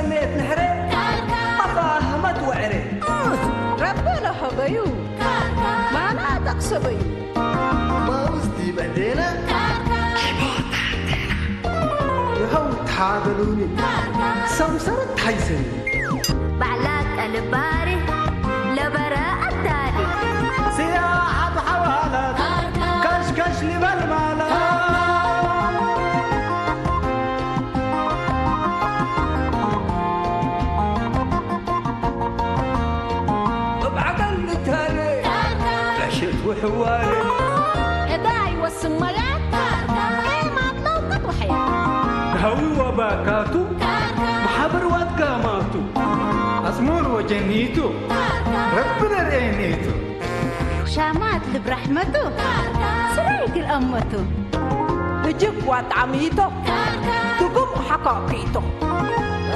ስሜት ንሕረ ኣፋህመት ወዕረ ረበ ለኸበዩ ማና ጠቕሰበዩ ማውስቲ በዴነ ይኸው ተሓበሉኒ ሰምሰረት ሓይሰኒ ባዕላ ቀልባሪ ለበረ ኣዳሊ ስያ ኣብ ሓዋላት ከሽከሽ ሊበል ማለት እብዓቀል ልታለ ዕሽት ውሕዋለ እታ ይወስን መያት ኤማት ለውቀት ወሐያ ሃዊ ወባካቱ ማሓበር ዋትጋማቱ ኣጽሙር ወጀኒቱ ረቢ ነርእየኒቱ ሻማት ልብ ራሕመቱ ስራይ ግል ኣመቱ እጅግ ዋጣዕሚቶ ትጉም ሓካኪቶ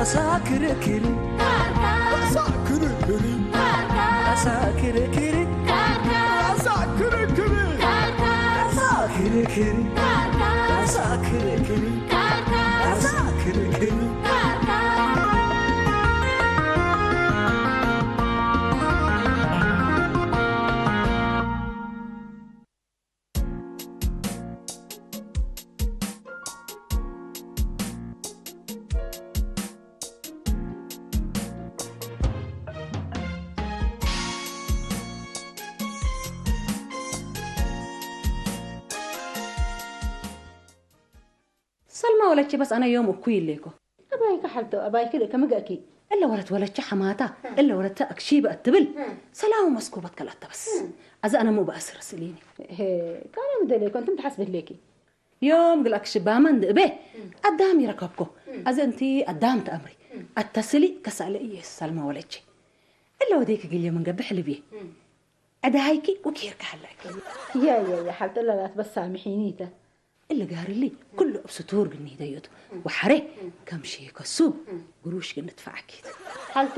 ኣሳ ክርክሪ ኣሳ ክርክሪ ኣሳ ክርክሪ ኣሳ ክርክሪ ኣሳ ክርክሪ ኣሳ ክርክሪ ኣሳ ክርክሪ ሰልማ ወለቼ በስ ኣነ ዮም እኩይ ኢሌኮ። ኣባይከ ሓልቶ ኣባይክ ርእከ ምገእኪ። እለ ወለት ወለቼ ሓማታ እለ ወለተ ኣክሺበ እትብል ሰላም መስኮበት ከላተ በስ። ኣዚ ኣነ ሞ በኣስር ስሊኒ። ካና ምደሌኮ እንትም ተሓስብ ህሌኪ። ዮም ግል ኣክሽባመ እንድእቤ ኣዳም ይረከብኮ። ኣዚ እንቲ ኣዳም ተኣምሪ ኣተስሊ ከሳለ እየ ሰልማ ወለቼ። እለ ወዴክ ግልዮ ምንገብሕ ልብዬ። ዕዳሃይኪ ወኪርካ ሃላኪ። ያ ያ ያ ሓልቶ ላላት በስ ሳሚሒኒ ኢተ። እለ ጋርሊ ኩሉ ኣብ ስቱር ግን ሂደዮት ወሓሬ ከም ሺ ከሱ ግሩሽ ግን ትፈዓኪት። ሓልቶ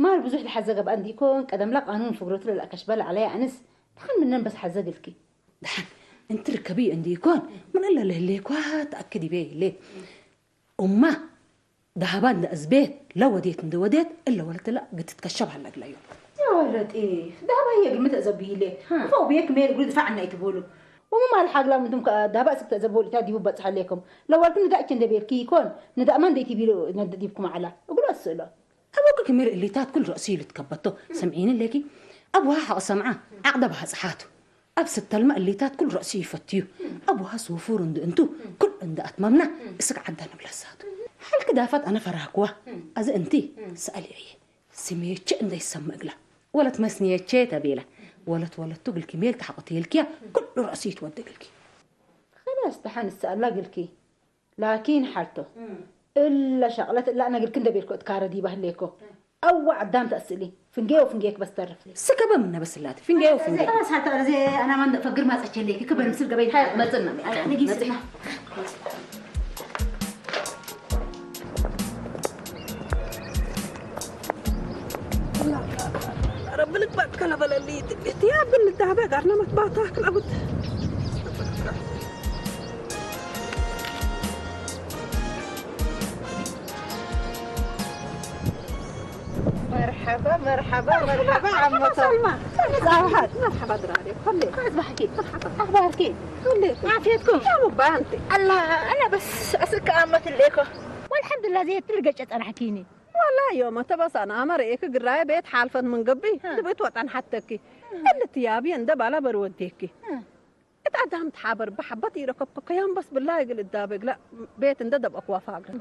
ማር ብዙሕ ተሓዘገብ ኣንዲኮን ቀደምላ ቃኑን ፍግሮት ለላ ከሽበላ ዓለያ ኣንስ ተኸን ምነን በስ ሓዘግልኪ። ደሓን እንትርከቢ እንዲኮን ምን እለ ለህሌኳ ተኣክድ ይቤ ይሌ ኡማ ዳህባ እንደ እዝቤት ለወዴት እንደ ወዴት እለ ወለትላ ግትትከሸብ ሃላ ግላዮ። يا ولدي ذهب هي قمت أزبيلي فوق بيك ميل قلت فعنا يتبولو ومو مال حاجة من دمك ذهب أسك تزبول تادي وبتصح عليكم لو ولكن ندأ كن دبير كي يكون ندأ ما نديتي بيلو نديبكم على أقول أسئلة أبوك كمير اللي تات كل رأسي اللي تكبته سمعين ليكي أبوها حق سمعة عقد بها صحاته ኣብ ስተልማ እሊታት ኩሉ ርእሲ ይፈትዩ። ኣብ ውሃ ስውፉር እንድ እንቱ ኩል እንድ ኣትማምና እስክ ዓዳ ንብለሳቱ። ሓልክ ዳፋት ኣነ ፈራህክዋ። ኣዚ እንቲ ሰኣሊ እየ። ስሜቼ እንደ ይሰምእ እግላ። ወለት መስንየቼ ተቤላ። ወለት ወለቱ ግልኪ ሜል ተሓቆቴልኪያ ኩሉ ርእሲ ይትወደ ግልኪ። خلاص ተሓንስ ኣላ ግልኪ። ላኪን ሓልቶ እለ ሸቕለት እላ ነግርክ እንደ ቤልኮ እትካረድ ይባህሌኮ። ኣዋ ዓዳም ተእስእሊ ፍንጌ ወፍንጌክ በስተርፍ። ስከበ ምነ በስላት ፍንጌ ወፍንጌ። خلاص ሓልቶ ኣረዜ ኣና ማን ፈግር ማጸቸሌክ ክበል ምስል ገበይ መጽና ንጊስና። ረብልክ ባጥከ ለበለሊ ትግስቲ ያብል ልዳበ ጋርና መትባታ ክለቡት መርሓባ መርሓባ መርሓባ ዓመቶ ሰልማ ዛውሓት መርሓባ ድራሪ ኮሌ ኣዝባሕኪ መርሓባ ኣኽባርኪ ኮሌ ዓፍየትኩም ሻሙ ባንቲ ኣላ ኣነ በስ እስከ ኣመት ሌኮ والحمد لله زي تلقى ጨጠናሕኪኒ والله يوم تبص أنا أمر إيك قراية بيت حالفا من قبي دبيت وطن حتى كي اللي تيابي عند بالا بروديكي እታ ኣዳም ትሓበር ብሓባት ይረከብኩ ከያም በስ ብላ ይግል እዳበ ግላ ቤት እንደ ደብአክ ዋፋ ግላ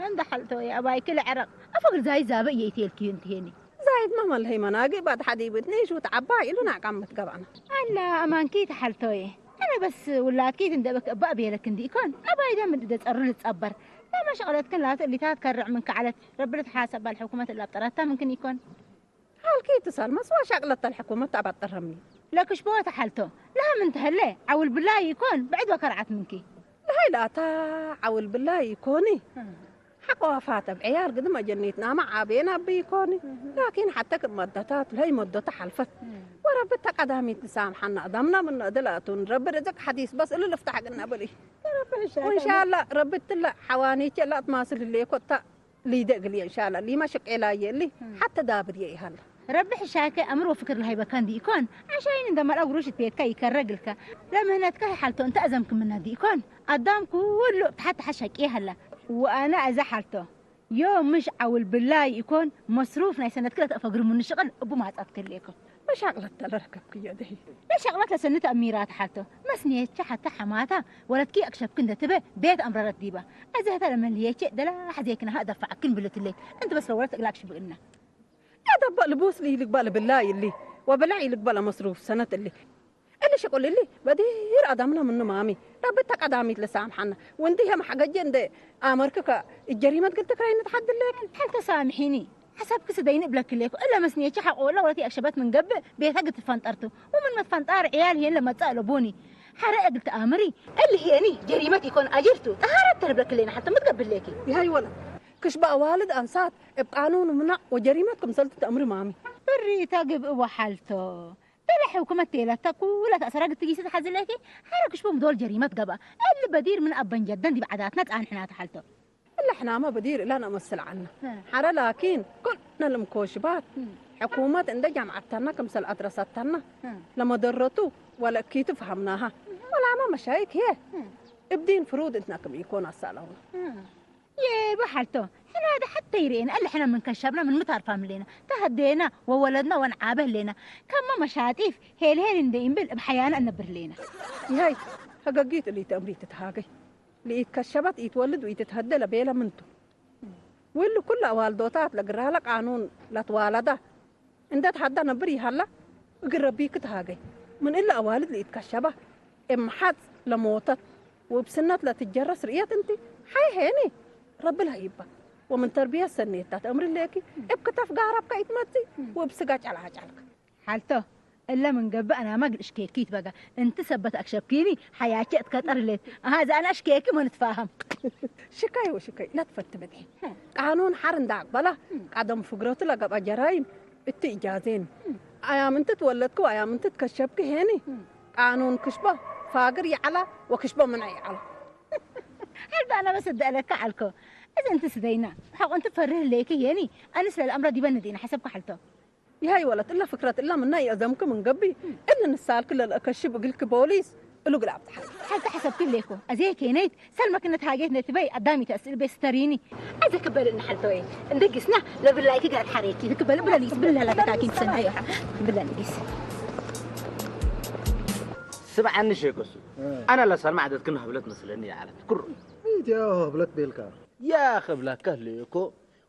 እንደ ሓልቶ ኣባይ ክል ዕረቕ ኣፈግል ዛይ ዛበ እየ ኢቴልክዩ እንትሄኒ ዛይድ መመል ሄመናጊ ባድ ሓዲብት ኔሹ ተዓባ ኢሉ ናዕቃም ምትገባና ኣላ ኣማንኪ ተሓልቶየ ኣነ በስ ውላድኪ ትንደበክ እባእ ቤለክ እንዲ ኢኮን ኣባይ ደም እንደ ጸሩ ልጸበር ለማ ሸቕለትክን ላት እሊታት ከርዕ ምን ከዓለት ረቢ ልትሓሰብ ባል ሕኩመት እላብ ጠራታ ምንክን ኢኮን ሃልኪ ትሳል መስዋ ሻቅለት ተልሐኩመት ኣባጠረምኒ። ለክሽቦ ተሓልቶ ለሃም እንተህለ ዓውል ብላይ ይኮን ብዕድ ወከርዓት ምንኪ። ለሃይ ላታ ዓውል ብላይ ይኮኒ። ሓቆ ዋፋተ ብዕያር ግድም ኣጀኒትናማ ዓቤና ብይኮኒ። ላኪን ሓተ ክብ መደታት ለይ መደተ ሓልፈት። ወረብት ተቀዳሚት ንሳምሓና እዳምና ምን እድላቱን ረቢ ርዝቅ ሓዲስ በስ እሉ ልፍታሕ ግና ብሊ። ወንሻላ ረብት ትለ ሓዋኒቸ ላትማስል ህሌኮታ ሊደ እግልየ እንሻላ ሊማ ሽቄላ የሊ ሓተ ዳብር የኢሃላ ረቢ ሕሻከ ኣምር ወፍክር ለሃይበካ እንዲ ኢኮን ዓሻይን እንደ መርኣ ጉሩሽ ቤትካ ይከረግልካ ለምህነትካ ይሓልቶ እንተ ኣዘምክምና እንዲ ኢኮን ኣዳም ኩሉ ብትሓት ሓሻቂ ሃላ ወኣና እዛ ሓልቶ ዮ ምሽ ዓውል ብላይ ኢኮን መስሩፍ ናይ ሰነትክ ለተፈግርሙኒ ሽቕል እቡ ማጻት ከልየኩም መሻቅለት ተለረከብክዮ ደሂ ለሻቅለት ለሰኒ ተኣሚራ ተሓልቶ መስንየቻ ሓታ ሓማታ ወለትኪ ኣክሸፍክ እንደትበ ቤት ኣምረረት ዲባ ኣዘህታ ለመልየቼ ደላ ሓዜክናሃ ደፋዓክን ብልትሌት እንት በስ ለወለት እግላክ ሽብእና ኣደባ ልቡስ ልይልግባ ልብላ ይሊ ወብላ ይልግባ ለመስሩፍ ሰነት እሊ እሊ ሽቁል እሊ በዲር ኣዳምና ምኑ ማሚ ረብታ ቀዳሚት ለሳምሓና ወንዲ ሄም ሓገጀ እንደ ኣመርክከ እጀሪመት ግልትክራይ ንትሓድለክ ሓልተ ሳምሒኒ ሓሳብኪ ስደይኒ እብለክሌኩ እለ መስንየች ሓቆ ወላ ወለቲ ኣክሸበት ምን ገብእ ቤታ ግትፋንጠርቱ ወምን መትፋንጣር ዕያል ሄን ለመጻእ ለቦኒ ሓረ እግል ተኣምሪ እሊ ሄኒ ጀሪመት ይኮን ኣጅርቱ ጠሃረት ተርብለክሌና ሓልተ ምትገብሌኪ ይሃይ ወላ ክሽባ ኣዋልድ ኣንሳት እብ ቃኑን ምናዕ ወጀሪመት ክምሰልቲ ተእምሪ ማሚ ብሪታ ግብእ ወሓልቶ ደለ ሕውክመት ቴለታ ኩላ ተእሰራ ግትጊሲ ተሓዝለኪ ሓረ ክሽቡ ምዶል ጀሪመት ገባ እሊ በዲር ምን ኣበንጀደን ዲብ ዓዳትና ጻንሕና ተሓልቶ እለ ሕናመ በዲር እላ ነመስል ዐና። ሐረ ላኪን፣ ኩልነ ልምኮሽባት፣ ሕኩመት እንደ ጃምዓተና ክምሰል አድረሰተና፣ ለመደረቱ ወለእኪቱ ፈሀምናሃ። ወላመ መሻይክ ህዬ፣ እብ ዲን ፍሩድ እትና ክም ኢኮን አሳለሁና። የበ ሐልቶ፣ ሕና ሐተ ይርኤና፣ እለ ሕነ ምን ከሸብና ምን ምታርፋም ህሌና፣ ተሀዴና ወወለድና ወንዓበ ህሌና፣ ከመ መሻጢፍ ሄልሄል እንደ ኢምብል እብ ሐያነ እነብር ህሌና። ይሀይ፣ ሀገጊት እሊ ተእምሪት ትትሃገይ። ለኢትከሸበት ኢትወልድ ወኢትትሀደ ለቤለ ምንቱ። ወእሊ ኩለ አዋልዶታት ለግራለ ቃኑን ለትዋለዳ እንደ ተሀዳ ነብር ይሀላ እግል ረቢኪ ተሃገይ። ምን እሊ አዋልድ ለኢትከሸባ እብ መሓጽ ለሞተት ወእብ ስነት ለትጀረስ ርእየት እንቲ ሐይ ሄኒ ረቢ ለህይባ ወምን ተርብየት ሰኔታ ተእምሪ ሌኪ እብ ክተፍ ጋረብከ ኢትመጽእ ወእብ ስጋ ጨልዓጨልከ። ሐልቶ እለ ምን ገብእ አናመ እግል እሽኬኪ ኢትበጋ። እንቲ ሰበት አክሸብኪኒ ሐያቼ እትከጠር ህሌት። አሃ እዘ አነ እሽኬኪ ምን እትፋሀም። ሽካይ ወሽካይ ለትፈቲ ብድሒ። ቃኑን ሐር እንደ አቅበላ ቀደም ፍግረቱ ለገብአ ጀራይም እት ኢጃዜን። አያም እንቲ ትወለድኪ ወአያም እንቲ ትከሸብኪ ሄኒ ቃኑን ክሽቦ ፋግር ይዐላ ወክሽቦ ምንዐ ይዐላ። ሐልታ አነ በስ እደአለካ ዐልኮ። እዝ እንቲ ስደይና ሐቆ እንቲ ፈርህ ህሌኪ ሄኒ አነ ስለ ለአምረ ዲበ ንዲና ሐሰብኩ ሐልቶ። ይሀይ ወለት እለ ፍክረት እለ ምነ ይአዘምክ ምን ገብእ እሊ ንሳልክ ለልአከሽብ እግልክ ቦሊስ እሉ ግል አብትሐ። ሐልተ ሐሰብክ እሌኮ አዜ ኬነይት ሰልመክ እነ ተሃጌት ነትበይ አዳም ኢተአስእል ቤት ስተሪኒ። አዜ ክበል እነ ሐልተወይ እንደ ጊስና ለብላይክ ገረት ሐሬኪ ክበል ብለሊስ ብለላ ተካኪን ሰናይ ብለሊስ። ስምዓኒ ሼክ እሱ ኣነ ለሰልማ ዓደትክን ህብለት መስለኒ ይዓለት ኩሩ ኢትዮ ህብለት ቤልካ ያ ክብለካ ህልየኮ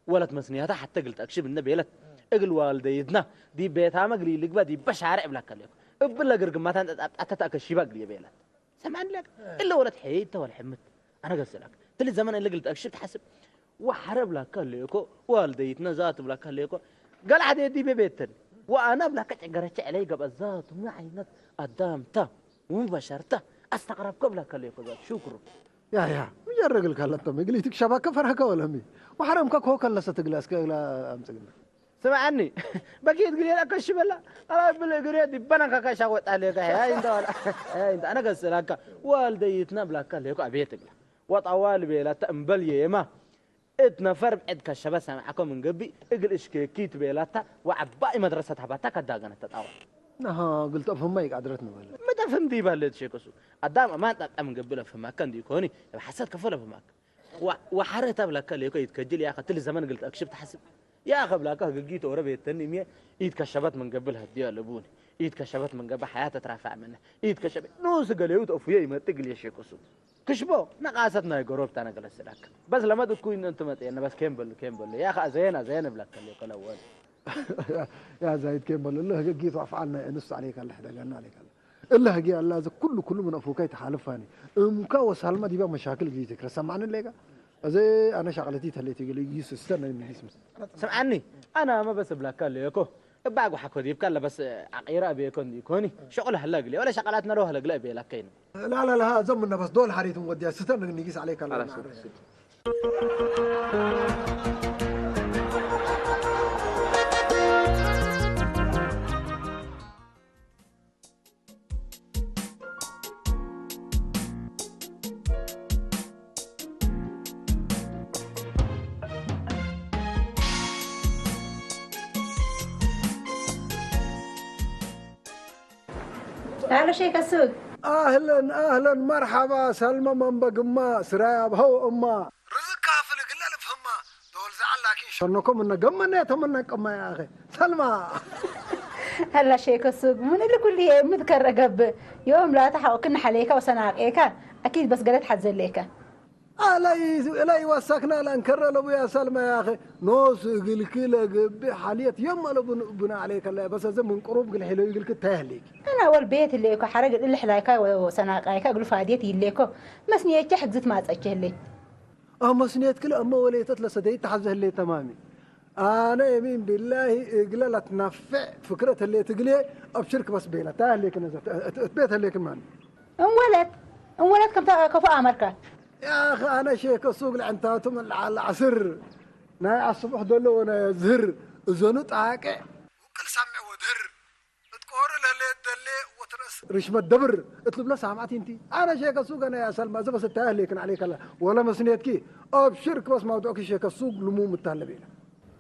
ወለት መስንያታ ሐተ እግል ተአክሽብ እነ ቤለት፣ እግል ዋልደይትና ዲብ ቤታመ እግል ኢልግበእ ዲበ ሻርዕ እብለከ ሌኩ። እብለ ግርግማታ እንጠጣብጣተ ተአከሺባ እግልዬ ቤለት። ሰምዐኒ ሌክ። እለ ወለት ሐይተ ወለሐምት። አነ ገስለክ። ትል ዘመን እለ እግል ተአክሽብ ተሐስብ። ወሐረ እብለከ ሌኮ፣ ዋልደይትነ ዛት እብለከ ሌኮ። ገል ዐዴ ዲበ ቤተን። ወአነ እብለከ ጨገረቼ ዐለይ ገብአ ዛት ምን ዐይነት አዳም ተ። ምን በሸር ተ። አስተቅረብከ እብለከ ሌኮ ዛት። ሹክሩ። ያያ ምጀር እግልከ ለተመ እግል ኢትክሸበከ ፈርሀከ ወለሚ ወሐረምከ ኮከ ለሰት እግለ እስከ እግለ አምጽግነ። ስምዐኒ በኪት ግሬ ለከሽበላ አላ ብል እግሬ ዲበና ከከሻ ወጣ ሌከ ሄይ እንተ ወላ ሄይ እንተ አነ ገስላካ ዋልደይትና ብላካ ሌኮ አቤት እግላ ወጣዋል ቤላታ እምበል የማ እት ነፈር ብዕድ ከሸበ ሰምዐኮ ምን ገብእ እግል እሽኬኪት ቤላታ ወዐባይ መድረሰት ሀባታ ከዳገነት ተጣዋ። ነሃ እግል ጠፍህማ ኢቃድረት ንበል። ምጠፍህም ዲብ ሀሌት ሼክ እሱ። አዳም አማን ጣብጣ ምን ገብእ ለፍህማከ እንዲ ኮኒ እብ ሐሰት ከፎ ለፍህማከ። ወሐረ ተብለከ ሌኮ ኢትከጅል ያከ ትል ዘመን እግል ተአክሽብ ተሐስብ። ያከ እብላከ ህግጊት ኦረ ቤተኒ እምዬ ኢትከሸበት ምን ገብእ ለህድዮ ለቡኒ። ኢትከሸበት ምን ገብእ ሐያት ተትራፋዕ ምነ። ኢትከሸበት ኑስ ገሌው ተእፉየ ኢመጥ እግል ሼክ እሱ። ክሽቦ ነቃሰት ናይ ገሮብ ታ ነገለስላክ በስ ለመድ እኩይ እንቲ መጤነ በስ ኬን በሉ ኬን በሉ ያኸ አዘየን አዘየን እብለከ ሌኮ ለወል። ያ ዛይድ ኬን በሉ እለ ህገጊት ወአፍዓል ናይ እንስ አሌከ ለሕደገና አሌከ እለ ህጊ አለ አዘ ኩሉ ኩሉ ምን አፉከ ይተሓልፍ ሃኒ እምከ ወሳልመ ዲበ መሻክል ጊዜ ትክረ ሰማዕኒ ሌከ አዘ አነ ሻቅለቲ ተሌቲ ገለ ይስ ስተነ ንጊስ ምስ ስምዓኒ አነ አመ በስ እብለከ ሌኮ እባ ጓሓኮ ዲብካ ለበስ ዓቂረ እቤኮ እንዲኮኒ ሸቁለ ህለ እግሌ ወለ ሸቀላት ነሮ ህለ እግለ እቤለከይነ ላላላ እዞም ምነ በስ ዶል ሓሪት እንጎድያ ስተን ንጊስ ዓለይካ ኣሎ ሸይከ ሱግ። ኣህለን ኣህለን መርሓባ ሳልማ መንበግማ ስራይ ኣብሃው እማ ርዝካ ፍልግለ ልፍህማ ተወልዘዓላኪ ሸኖኮም እነ ገመና የተመና ቀማ ያኸ ሳልማ ኣላ ሸይከ ሱግ ምን እሊ ኩሉ እየ ምትከረ ገብእ ዮም ላታ ሓቆ ክን ሓለይካ ወሰናቄካ ኣኪድ በስ ገለት ሓዘለይካ ألا ألا وسخنا لنكر لبو يا سلمى يا أخي نوس قلك لقبي حالية يوم لبو بنا عليك الله بس أزم من قروب قل حلو يقلك تهلك أنا والبيت اللي يكو حرق اللي حلايكا وسناقايكا قلو فاديت يليكو مسني يتشحق زت ما تأتشهلي أما سنيت كل أما وليتت لسديت تحزه اللي تمامي ኣነ የሚን ቢላሂ እግለ ለትነፍዕ ፍክረት ህሌት እግልየ ኣብ ሽርክ በስ ቤለ ታ ህሌክ ነዘ ቤት ህሌክ ማን እንወለት እንወለት ከምታ ከፉ ኣመርካ ያኸ ኣነ ሼከ ሱግ ለዕንታቱ መልዓል ዓስር ናይ ኣስቡሕ ደሎ ወነ ዝህር እዘኑ ጣቅዕ ውቅል ሳምዕ ወድህር እትቆር ለህሌት ደሌ ወትረስ ርሽመት ደብር እትልብለ ሳምዓት ኢንቲ ኣነ ሼከ ሱግ ኣነ ያሰልማ ዘበሰ ታ ህሌክን ዓሌከላ ወለ መስኔትኪ ኣብ ሽርክ በስ ማውድዕኪ ሼከ ሱግ ልሙ ምታለብ ኢለ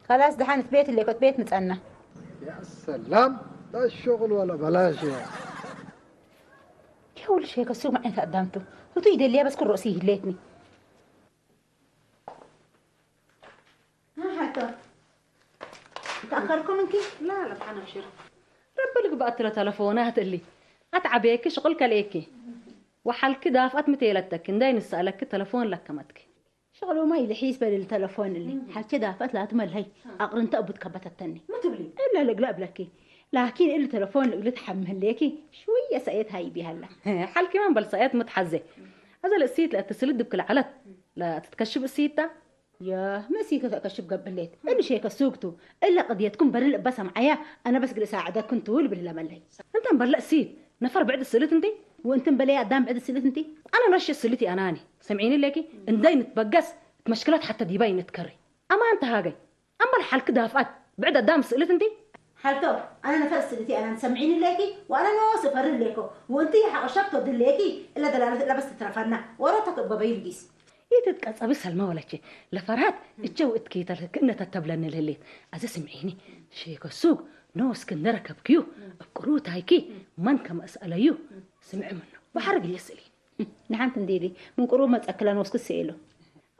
خلاص دحين في بيت اللي كنت بيت متأنى يا سلام لا الشغل ولا بلاش يا يا ولد شيخ السوق معي تعدمته هو يدلي بس كل رأسي هليتني ها حتى تأخركم انتي؟ لا لا تعال نبشر ربلك بقى تلفونات اللي أتعبيك شغل كليكي وحالك دافقت متيلتك نداي نسألك تلفون لك كمتك شغل وما يلحيس بل التلفون اللي حالك دافقت لا تملهي أقرنت أبوت كبتتني ما تبلي إلا لقلا بلكي لكن اللي تلفون اللي تحمل ليكي شوية سأيت هاي بيها الله ሓልኪ መን በል ሰኣየት ምትሓዘ ኣዘ ለእሲት ለእትስልት ድብክል ዓለት ለትትከሽብ እሲታ يا مسيك تكشف قبليت اللي شيك السوقتو إلا قضيتكم برل بس معايا أنا بس جلس أعدكم طول بالله ملي እንተ በል ለእሲት ነፈር ብዕድ ስልት እንዲ وانتم بلي قدام بعد السلت انتي ኣነ ነሽ ስልት ኣናኒ ሰምዒኒ ለኪ እንዳይ ንትበገስ ትመሽክላት ሓተ ዲባይ ንትከሪ ኣማን ተሃገይ ኣምበር ሓልኪ ዳፍኣት ብዕድ ኣዳም ስእልት እንዲ ሓልቶ ኣነ ነፈር ስልቲ ኣነ ንሰምዒኒ ኣለኪ ወኣነ ነወስ እፈሪ ኣለኮ ወንቲ ሓቆ ሸብቶ ድለኪ እለ ደላለት እለ በስ ትትረፋና ወረታ ትእበበይ ልጊስ ኢትትቀጸቢ ሰልማ ወለቼ ለፈርሃት እቸው እትኪተል ክእነተ ተብለኒ ልህሌት ኣዘ ስምዒኒ ሼኮ ሱግ ኖ እስክንደ ረከብክዩ እብ ቅሩታይኪ መን ከመስአለዩ ስምዒ ምኖ ባሕሪ ግየ ስእሊ ንሓንቲ እንዴሊ ምን ቅሩብ መጸክለ ኖስክ ስኤሎ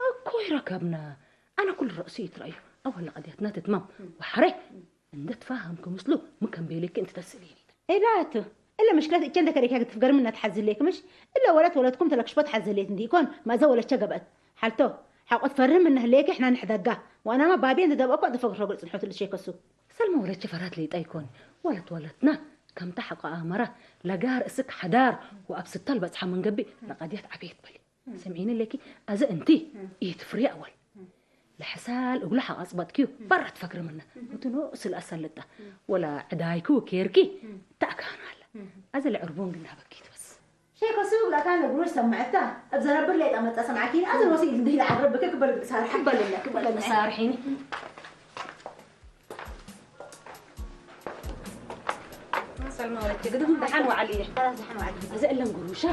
እኮ ይረከብና ኣነ ኩሉ ረእሱ ይትረእዩ ኣወላ ቀድያትና ትትማም ወሓረ እንደ ትፋሃምኩ ምስሉ ምን ከም ቤሌክ እንት ተስእልኒ ኢላቱ እለ ምሽክለት እቸ እንደ ከሬካ ክትፍገርም እና ትሓዝሌክ ምሽ እለ ወለት ወለትኩም ተለክሽቦ ትሓዝሌት እንዲ ኢኮን ማዘ ወለቸ ገበአት ሓልቶ ሓቆት ፈርህም እና ህሌክ ሕና ንሕደጋ ዋናማ ባቤ እንደ ደብአኮ እንተ ፈግር ፈግር ጽንሖት ልሸከሱ ሰልማ ወለቸ ፈራት ሌጣ ይኮን ወለት ወለትና ከምታ ሓቆ ኣመራ ለጋር እስክ ሓዳር ወኣብ ስታል በጽሓ መንገቢ ለቃድያት ዓብየት በሊ سمعيني لكي أزا أنتي إيه تفريع أول لحسال أقول حق أصبت كيو برا تفكر منا وتنو أصل أصل لتا ولا عدايكو كيركي تأكان هلا أزا العربون قلنا بكيت بس شيخ سوق لا كان قروش سمعتها أبزر أبر ليت أمت أسمعكين أزا الوسيل دي العرب بك قبل بسار حبل الله قبل بسار حيني ሰልማ ወለቼ ግድም ደሓን ዋዓል እየ ደሓን ዋዓል እዚ እለን ጉሩሻ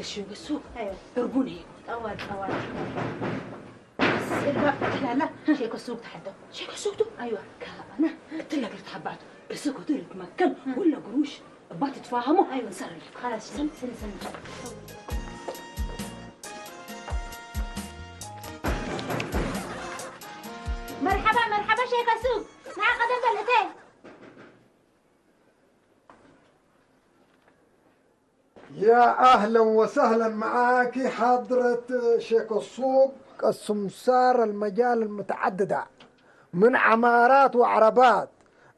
እሺ ገሱ እርቡን እየ ጠዋል ጠዋል ስልባ ትላላ ሼኮ ሱቅ ተሓዶ ሼኮ ሱቅ ኣይዋ ካባና ክትለግር ተሓባቱ እሱ ኮቱ ልትመከን ወለ ጉሩሽ እባ ትትፋሃሙ ኣይዋ ሰሪ خلاص سن سن سن مرحبا مرحبا شيخ سوق مع قدم بلتين يا أهلا وسهلا معاك حضرة شيخ السوق السمسار المجال المتعددة من عمارات وعربات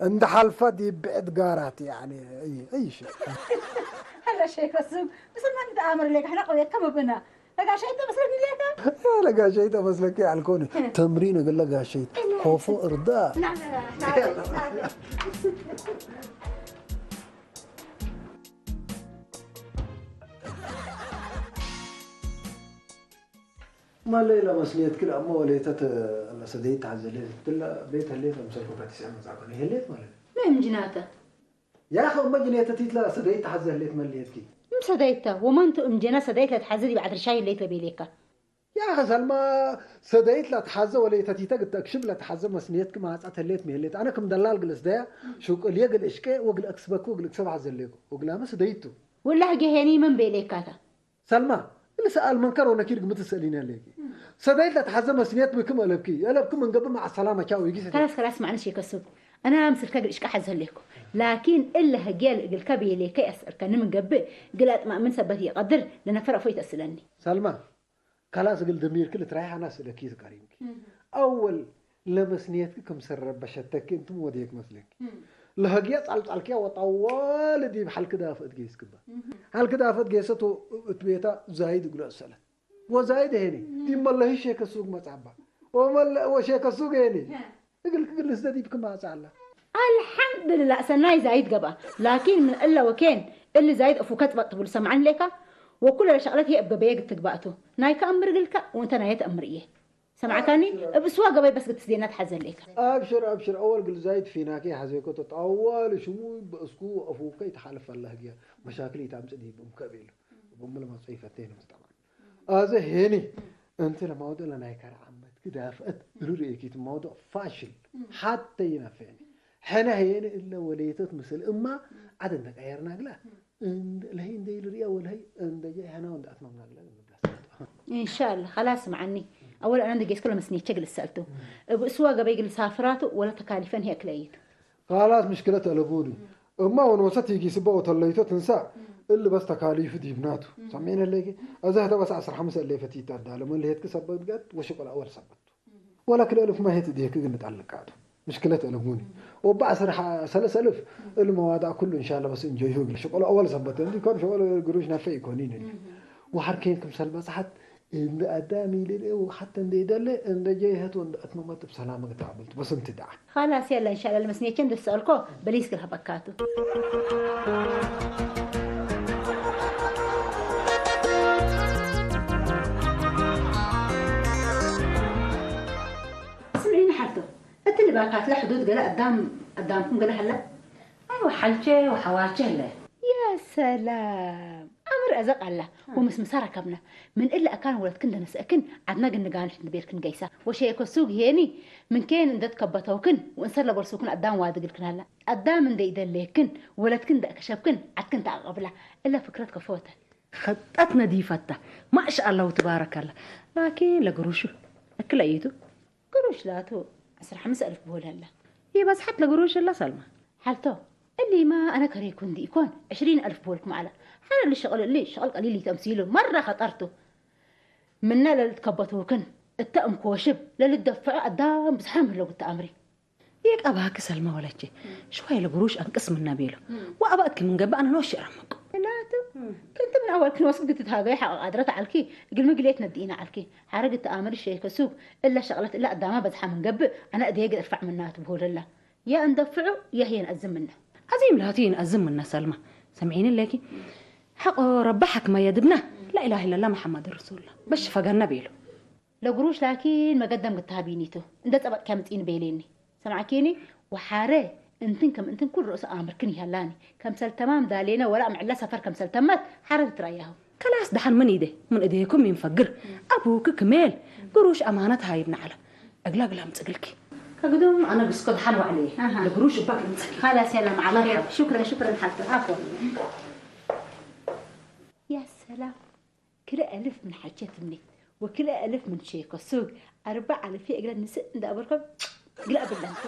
عند حلفة دي بعد قارات يعني أي أي شيء هلا شيخ السوق بس ما أنت أمر لك احنا قوية كم بنا لقى شيء تبصر لك لقى شيء تبصر لك على الكوني تمرين قال لقى شيء خوفو إرضاء نعم نعم نعم ما الليلة مسليت كل أما وليتت الله سديت عز الليل تلا بيت الليل مسكو باتي سامع زعبني هليت ما لنا ما يمجناته يا أخي أما جنيتت يتلا سديت عز الليل ما الليت كي مسديته وما أنتو أمجنا سديت لتحزري بعد رشاي الليت لبيليكا يا أخي سلمى، ሰደይት ለትሓዘ ወለይተቲተ ግተእክሽብ ለትሓዘ መስንየት ክማጻ ተሌት ሜሌት። أنا كم دلال ግልስ ደያ ሹቅ ልየ ግል እሽቄ ወግል እክስበክ ወግል እክሰብ ሓዘ ሌኩ። ወግላመ ሰደይቱ። ወላህ ገሄኒ መን ቤሌካታ። ሰልማ፣ እሊ ሰኣል መንከር ወነኪር ግምት ትሰእሊኒ ኣለኪ። ሰደይት ለትሓዘ መስንየት ብክም ኣለብኪ። የለብክም እንገብእ مع السلامة ቻው ይጊ ሰደይት። ከላስ ከላስ ማዕንሽ የከሱብ። أنا ምስልከ ግል እሽቃ ሓዘ ሌኩ። ላኪን እለ ህግየ ልእግልከ ቤሌከ የስእርከኒ ምንገብእ ግል ኣጥማእምን ሰበት ይቐድር ለነፈር ኣፎይ ተስለኒ። ሰልማ፣ ከላስ እግል ደሚርኪ ልትራይሕ ኣናስ እለኪ ዝቀሪምኪ። ኣወል ለመስንየትኪ ክምሰል ረበሸተኪ እንትም ወዴክ መስለኪ። ለሀግየ ጻልጻልኪያ ወጣዋል ዲብ ሓልኪ ዳፍእት ጌስክባ። ሓልኪ ዳፍእት ጌሰት እት ቤታ ዛይድ እግሎ እሰለት። ወዛይድ ሄኒ ዲብ መለሂ ሼከ ሱግ መጻባ። ወመለ-፣ ወሼከ ሱግ ሄኒ። እግል ክግልስ ደዲብ ክማጻ ኣላ። ኣልሓምድልላህ ሰናይ ዛይድ ገብኣ። ላኪን ምን እለ ወኬን እሊ ዛይድ እፉከ ጽበጥ ትብሉ ሰምዓን ሌካ? ወኩለ ለሸቕለት ህየ እብ ገበየ ግትግባእቱ። ናይ ከእምር እግልካ ወእንተ ናየ ተእምር እየ። ሰምዓካኒ? እብ እስዋ ገበይ በስ ግትስ ዴና ትሓዘ ሌካ። أبشر أبشر أول ግል ዛይድ ፊናኬ ሓዘኮ ተጣዋል ሽሙ በእስኩ ወአፉከ ይተሓልፍ ኣላ ህግያ መሻክል ይታምጽእ ዲብ እምከ ቤሉ። እብ እምለ ማጾ ይፈቴ ነው ተጣዋል። ኣዘ ሄኒ እንቲ ለማውደ ለናይ ከረ ዓመት ክዳፍአት ርርእኪት ማውደ ፋሽል ሓተ ይናፈኒ። ሕነ ሄኒ እለ ወለይተት ምስል እማ ዓደ እንተቀየርና ግላ እንደ-፣ ለህይ እንደ ይልርያ ወለህይ እንደ ጀይ ሕና ወንደ ኣትማምና ግላ ንብላ። ኢንሻአላህ፣ ከላስ ስምዓኒ። ኣወል ኣነ እንደ ጌስከ ለመስኔቸ ግል ሰልቱ። እብ እስዋ ገበይ ግል ሳፍራቱ ወለ ተካሊፈን ሄክ ለይቱ። ካላስ ምሽክለት አለቡኒ። እማ ወንወሰት ይጊስበ ወተለይቶ ትንሳእ እሊ በስ ተካሊፉ ዲብናቱ። ሰሚዕነ ለይኪ? እዛ ህተ በስ ዐስራ ሐምሰ እለ ፈቲት ኣዳለመ ለሄትኪ ሰበት ገድ ወሽቆል አወል ሰበቱ። ወላ ክልኤ እልፍ ማሄት እዴክ ግን ንጣልቃቱ። ምሽክለት አለቡኒ። ወባ ዐስራ ሰለሰ እልፍ እሊ መዋዳእ ኩሉ እንሻላ በስ እንጆይሁ እግል ሽቆል አወል ሰበት እንዲ ኮን ሽቆል ግሩሽ ነፈ ይኮኒን እሊ። ወሐር ኬን ክምሰል በጽሐት እንደ ኣዳም ይልልኤ ወሓተ እንደ ይደለ እንደ ጀይሀት ወንደ ኣትመመት ብሰላም ግታ ብልቱ በስንቲ ደዓ። ኻላስ የለ እንሻላ ለመስኔቸ እንደ ሰአልኮ በሊስ ክልሀበካቱ። ስምዒኒ ሓቶ እቲ ልባካትለ ሕዱድ ገለ ኣዳም ኣዳምኩም ገለ ሀለ? ኣይወ ሓልቼ ወሓዋቼ ህለ። يا سلام! ኣምር እዘቅ ኣላ ወምስምሳ ረከብና። ምን እለ ኣካን ወለድክን ደነሰእክን ዓድና ግንጋንሕ እንድቤርክን ገይሳ። ወሸየኮ ሱግ ሄኒ ምን ኬን እንደትከበተውክን ወእንሰር ለበርሱክን ኣዳም ዋድግልክን ኣላ። ኣዳም እንደ ይደሌክን ወለድክን እንደ እከሸብክን ዓድክን ተኣቀብላ። እለ ፍክረት ከፎተ። ኸጠት ነዲፈታ። ማሻአላህ ወትባረከላ። ላኪን ለግሩሹ እክለ እይቱ። ግሩሽ ላቱ ዐስራ ሐምሰ እልፍ ብሆለላ። ይበዝሐት ለግሩሽ እላ ሰልማ። ሓልቶ እሊማ ኣነ ከሬኩ እንዲ ኢኮን ዕሽሪን እልፍ ብሆልኩም ዓላ። ሓረ እሊ ሸቕል እሊ ሸቕል ቀሊል ይተምሲሉ መራ ኸጠርቱ። ምና ለልትከበትውክን እተ እምኮሽብ ለልትደፍዑ ኣዳም ብዝሓም ህለው ግተኣምሪ። ይቀባክ ሰልማ ወለቼ ሽዋይ ለግሩሽ ኣንቅስ ምና ቤሎ። ወኣባእክ ምን ገብእ ኣነ ነወሽ ረመቁ። ላቱ ክንት ምን ኣወልክን ወስድ ግትትሃገይ ሓቕ ቃድረት ዓልኪ እግል ምግሌት ነድኢና ዓልኪ። ሓረግ እተ ኣመር ሸይከ ሱግ እለ ሸቕለት እለ ኣዳማ በዝሓ ምን ገብእ ኣነ እደየ ግል እርፋዕ ምናቱ ብሆለላ። ያ እንደፍዑ ያ ህየ ነኣዝም ምና። ኣዚም ላቱ ይንኣዝም ምና ሰልማ። ሰምዒኒ ለኪ? ሓቆ ረባ ሓክማ የድብና ላኢላሃ ኢለላ መሓመድ ረሱሉላ። በሽ ፈገና ቤሎ። ለግሩሽ ላኪን መገደም ግትሃቢኒቱ። እንደ ጸበጥኪያ ምጽኢን ቤሌኒ። ሰምዓኪኒ? ወሓረ እንትን ከም እንትን ኩል ርእሱ ኣምርክን ይሃላኒ። ከምሰል ተማም ዳሌነ ወላ ምዕላ ሰፈር ከምሰል ተመት ሓረ ትትራያሁ። ከላስ ደሓን ምን ኢደ ምን እዴኩም ይንፈግር። ኣቡክ ክሜል ግሩሽ ኣማነት ሃይብና ዓላ። እግላ እግላ ምጽግልኪ። ከግዶም ኣነ ግስኮ ደሓን ዋዕለ እየ። ኣሃ። ለግሩሽ እባ ክምጽኪ። خلاص يلا مع الخير. መርሓባ። شكرا شكرا ሓልተ። ዓፎ። يا سلام. ክልተ ኣልፍ ምን ሓልቼ ትምኒት ወክልተ ኣልፍ ምን ሸይኮ ሱግ ኣርባ ኣልፍ እግለ ንስእ እንዳ ኣበልኮም ግለ ኣብለንኩ።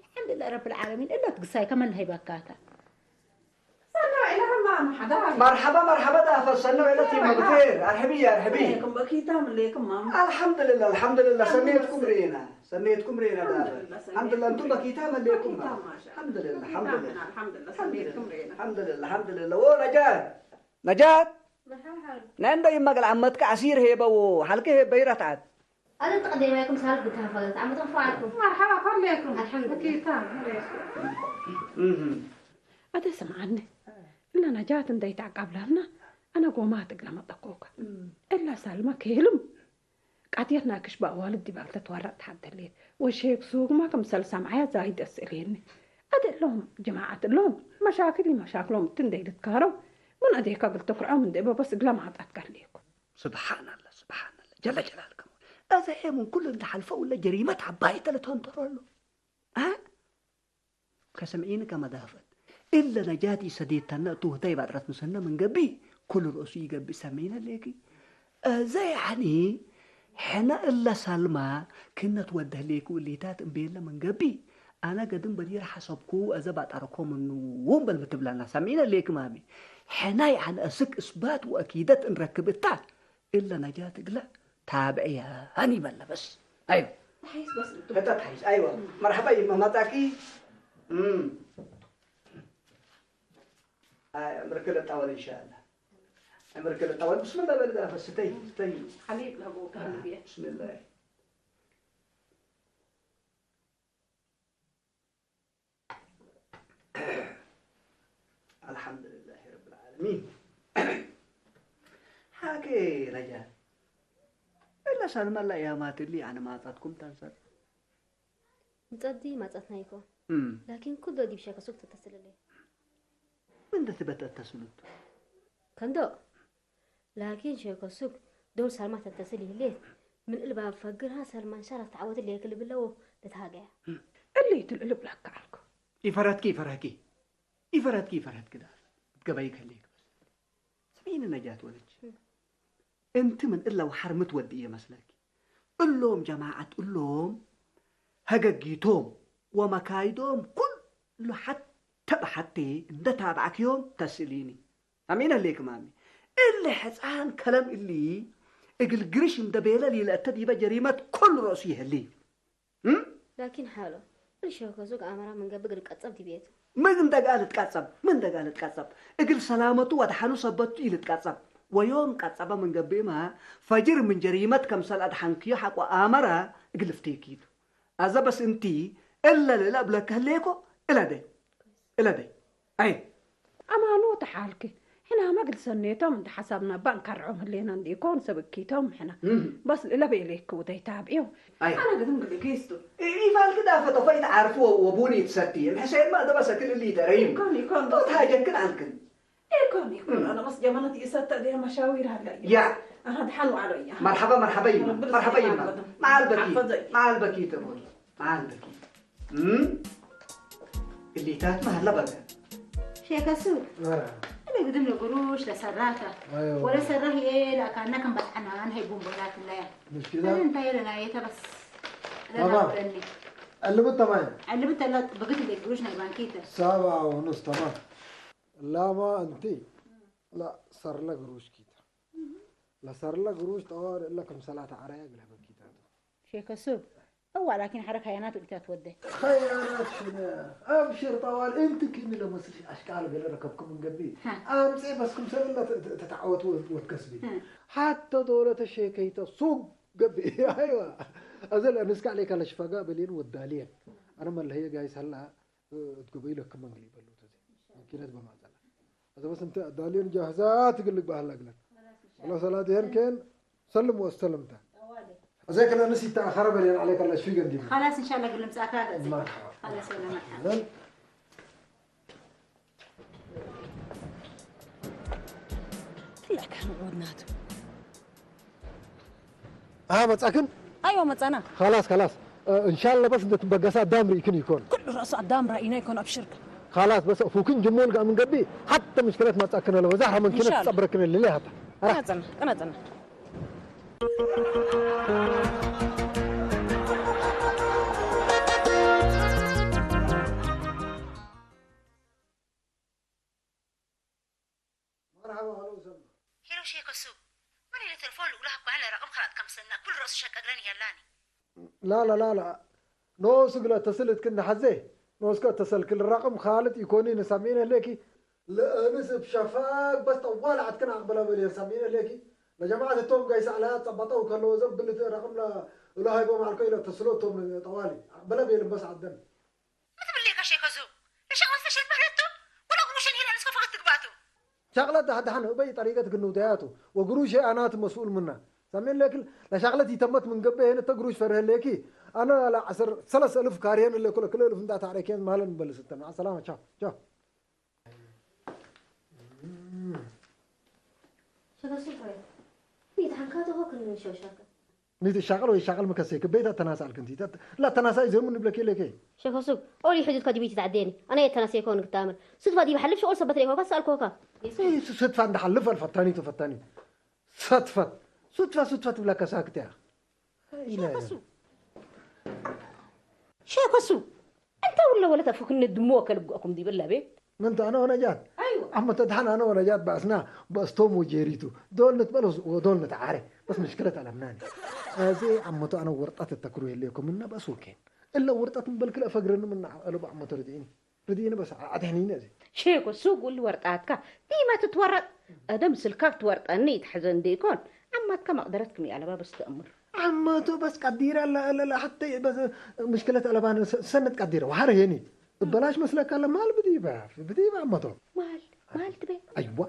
الحمد لله رب العالمين እላ ትግሳይ ከመን ሃይባካታ። መርሓባ መርሓባ ዳፈ ሰኖ ኢለት ይመግቴር ኣርሕቢ ኣርሕቢ። الحمد لله الحمد لله ሰሜትኩም ርኢና ሰሜትኩም ርኢና ዳፈ. الحمد لله እንቱም በኪታ መሌኩም። الحمد لله الحمد لله الحمد لله الحمد لله ወ ነጃት ነጃት ናይ እንዶ ይመገል ዓመትከ ዓሲር ሄበዎ ሓልከ ሄበ ይረትዓት። ኣነ ተቐደማይኩም ሳልፍ ግታ ፈገት ዓመት ክፋዓልኩም። መርሓባ ከመይኩም? ኣልሓምዱሊላህ። ኪታ መለይኩም። እህ። ኣተ ስምዓኒ እላ ነጃት እንደ ይተዓቃብላልና ኣነ ጎማ ትግላ መጠኮካ እላ ሳልማ ከይልም ቃትየት ናክሽ በኣዋልድ ዲባል ተትዋረጥ ተሓደሌት ወሼክ ሱግማ ከም ሰልሳ መዓያ ዛይድ እስእሌኒ። ኣደ እሎም ጅማዓት እሎም መሻክል መሻክሎም እቲ እንደ ይልትካረው ምን ኣዴካ ግልተኩርዖም እንደ በበስ እግላ ማዕጣት ጋሌኩ። سبحان الله سبحان الله ጀለ ጀላልኩም። እዚ ሄሙን ኩሉ እንተሓልፈው ለጀሪመት ዓባይ ተለተንተረሉ። አ? ከሰምዒኒ ከመ ዳፈት። እለ ነጃቲ ሰዴተነ እቱ ህተይ ባጥረት ምስነ ምን ገቢ ኩሉ ርእሱ ይገቢ ሰሚነ ሌኪ። እዘ ያኒ ሕነ እለ ሳልማ ክነት ወደህ ሌኩ እሊታት እምቤለ ምን ገቢ። ኣነ ገድም በዲር ሓሰብኩ እዘ ባጣረኮ ምኑ ወንበል ምትብላና ሰሚነ ሌኪ ማሚ። ሕና ያኒ እስክ እስባት ወእኪደት እንረክብ እታ እለ ነጃት እግለ ታብዕያን ይበለ በስ። ኣይወ። ተሓይስ በስ እቱ። ሕጠ ተሓይስ። ኣይወ። መርሐባ ይመ መጻኪ። እም። ኣይ፣ ዕምርኪ ልጣወል ኢንሻኣላህ። ዕምርኪ ልጣወል። ብስምላህ በል ዳፈ ስተይ፣ ስተይ። ሓሊብ ለቦ ከልብ እየ። ብስምላህ። ኣልሓምዱሊላሂ ረብል ዓለሚን። ሓቂ ነጃ። እለ ሰልመላ ያማትሊ ኣነ ማጻትኩም ተንሰር። ምጸዲ ማጻትና ይኮን። እም። ላኪን ኩዶ ዲብ ሸከ ሱቅ ተተስልለ። ምን ተስበተ ተስሉት? ከንዶ ላኪን ሸኮ ሱግ ዶል ሳልማ ተተስል ይህሌት። ምን እልባ ፈግርሃ ሳልማን ሻራ ተዓወት ለየክል ብለው ለተሃገያ። እሊ ትልእልብ ለካ ዓልኩ። ይፈረትኪ፣ ይፈረትኪ። ይፈረትኪ፣ ይፈረትኪ ዳ። ገባይ ከሌክ በስ። ስሚኒ ነጃት ወለች። እም። እንቲ ምን እላ ወሓር ምትወዲ እየ መስለኪ። እሎም ጀማዓት እሎም ሀገጊቶም ወመካይዶም ኩሉ ሓተ ብሓቴ እንደታባዕክዮም ተስእሊኒ። ኣሚን ህሌክ ማሚ። እሊ ሕፃን ከለም እሊ እግል ግርሽ እንደ ቤለ ሊለእተ ዲበ ጀሪመት ኩሉ ርእሱ ይህሊ። እም? ላኪን ሓሎ፣ እሊ ሸኮ ሱግ ኣመራ ምን ገብእ እግል ቀጸብ ዲቤቱ። ምን እንደጋ ልትቀጸብ፣ ምን እንደጋ ልትቀጸብ። እግል ሰላመቱ ወድሓኑ ሰበቱ ይልትቀጸብ። ወዮም ቀጸበ ምን ገብእማ፣ ፈጅር ምን ጀሪመት ከምሰል ኣድሓንክዮ ሓቆ ኣመራ እግል ፍቴኪቱ። ኣዘ በስ እንቲ እለ ልእለ እብለከ ህሌኮ እለደይ፣ እለደይ። ኣይ። ኣማኑ ተሓልክ። ሕና መግል ሰኔቶም እንተ ሓሳብና እባ እንካርዖም ህሌና እንዲኮን ሰብ እኪቶም ሕና። እም። በስ ልእለ በይሌክ ውደይ ታብዒው። ኣይ። ኣነ ግድም ግዲ ኪስቱ። ኢ-፣ ኢፋልክ ዳፈ ተኾይ ተዓርፉ ወ-፣ ወቡኒ ትሰቲ። እም ሕሴን ማ ደበሰ ክልል ይደረይም። ይኮን፣ ይኮን። ቶት ሃጀክን ኣልክን። ይኮን፣ ይኮን። እም። ኣነ መስ ጀመነት ይሰተ ደይ መሻዊር ሃለ። ያ። ኣሃ፣ ድሓን ዋዕሎ እያ። መርሓባ፣ መርሓባ ይማ። ረብል መርሓባ ሰላም ይማ። ዓበዱ። መዓል በኪ። ዓፈዘይ። መዓል በኪ ተቦይ። መዓል በኪ። እም? እሊታት መሃላ በቃ። ሼከ ሱር፣ ኧረ። እኔ ግድም ለጉሩሽ ለሰራታ። ኣይዋ። ወለ ሰራህ ይሄ ለአካና ከም በጣና አን ሄ ጉንቦላት ለያ። ምሽኪላ። እኔ እንታይ ለና የተበስ። ተማም። ለማብለኒ። ዕልብት ተማም። ዕልብት ተላ ብግት ለጉሩሽ ናይ ባንኪተ። ሳባ ወኑስ ተማም። ላማ እንቲ። ላ ሰርለ ጉሩሽ ኪታ። ለሰርለ ግሩሽ ጠዋር እለ ከም ሰላተ ዓረያ እግል ህበኪታቱ። ሼከ ሱብ፣ እዋ ላኪን ሐረ ካያናት እልታት ወደ። ኸያናት ሽነ፣ አብሽር ጠዋል እንቲ ክኒ ለመስል አሽቃል ገለ ረከብኩም እንገቢ። ሀ። አምጼ በስኩም ሰለለ ተ-፣ ተ-፣ ተተዓወት ወ-፣ ወትከስቢ። ሀ። ሐተ ዶለተ ሼከይተ ሱብ ገቢ። አይዋ። አዘል አንስካ ሌካ ለሽፋጋ በሌን ወዳልየን። አነ መለህየ ጋይ ሰላ እትገበዩ ለክም መንግል ይበሉ ተዚ መኪነት በማጸላ። አዘ በስ እንተ ዳሊን ጃህዛት ግልግ ባህላ ግለን። ወላ ሰላት ይሄን ከን ሰልም ወሰለምታ። አዘ ከለ ንስ ይተአኸረ በሌን عليك الله شو قديم. خلاص إن شاء الله قلم ساكا. مرحبا. خلاص ولا مرحبا. ለካ ንዑድ ናቱ። አ፣ መጻክን? አይዋ መጻና። خلاص، خلاص. እ፣ إن شاء الله በስ እንተ ትበገሳ ዳም ርኢክን ይኮን። ኩሉ ራሱ ኣዳም ራኢና ይኮን፣ ኣብሽርካ። خلاص፣ በስ ፉክን ጅሞል ጋር ምን ገቢ፣ ሐታ ምሽክለት መጻክን አለ፣ በዛ ሐመንክነ إن شاء الله. ትጸብረክን ልልይ ሐታ። አ። ቀናጸና፣ ቀናጸና። መርሐባ፣ ሀሎ፣ ሰማ። ሄሎ፣ ሼክ እሱ። መን ኢለ ቴሌፎን ልጉላህ እኮ ያለ ረቅም ከላት ከምሰና ኩል ረእሱ ሸቀግረን እያላኒ። ላላ፣ ላላ። ኖስ ግለ ተስል እትክን ሐዜ። ኖስከ ተሰልክል ረቅም ካልጥ ይኮኒ ንሰሚነ ሌኪ። ለእንስ ብሸፋግ በስ ጠዋል ዓትክን አቅበለ በል ሰሚነ ሌኪ። ለጀማዓት እቶም ጋይ ሰዕላ ጸበጠው ከሎ ዘብል ረቅም ለ-፣ ለሃይቦ ማልኮ ኢለ ተስሎ እቶም ጠዋሊ። አቅበለ ቤል በስ ዓደን። ምን ትብል ሌካ ሼክ እሱ? ለሸቅለት ፈሸት በህለቱ ወላ ግሩሽን ሄዳ ንስከ ፈቀት ትግባቱ። ሸቅለት ዳሕዳሕን እበይ ጠሪቀት ግንውተያቱ ወግሩሽ አናት መስኡል ምና። ሰሜን ሌክል ለሸቅለት ይተመት ምን ገበ ሄን እተ ግሩሽ ፈርህ ሌኪ። አነ ለዐሰር ሰለስ እልፍ ካርየን ለኩለ ክለ እልፍ እንዳ ታዕረኬን ማለን በልስተን። ሰላም ቻው ቻው። ሸከ ሱብ ሆይ። ይትሓንካ ተኾ ክን ሸውሻከ። ንትሻቐል ወይ ሻቐል ምከሰይ ክበይታ ተናሳልክ እንት ላ ተናሳይ ዘሙ ንብለክ የለከ። ሸፈሱ ኦሊ ሕጅት ከጅቢት ተዓደኒ ኣነ የተናሰይ ኮን ግታምር ስድፋ ዲብ ሓልፍ ሸቆል ሰበት ለይኮካ ሰኣልኮካ። ስድፋ እንዳሓልፍ ኣልፈታኒ ተፈታኒ። ሰትፈት ሱትፋ ሱትፋ ትብለካ ሳክትያ። ሸፈሱ ሸፈሱ أنت ولا ولا تفكني دموع كلب أكم دي بالله بيت. من أنا وأنا جات. أيوة. أما تدحن أنا وأنا جات بأسنا بأستوم وجيريتو دول نتبلغ ودول نتعاري بس مشكلة على مناني. أزي أما تو أنا ورطة التكروه اللي يكم منا بس وكين إلا ورطة من بالكل أفقرن من ألو أما ترديني رديني بس عدهنيني أزي. شيكو سوق واللي ورطاتك ديما تتورط. أدم سلكك تورط أني تحزن ديكون. عمتك ما قدرتكم يا ألبا بس تأمر. ዓመቶ በስ ቀዲረ ለለለ ሓተይ በስ ምሽክለት ኣለባን ሰነት ቀዲረ ወሓረ ሄኒ እበላሽ መስለካ ለማል ብዲበ ብዲበ ዓመቶ ማል ማል ትቤ ኣይዋ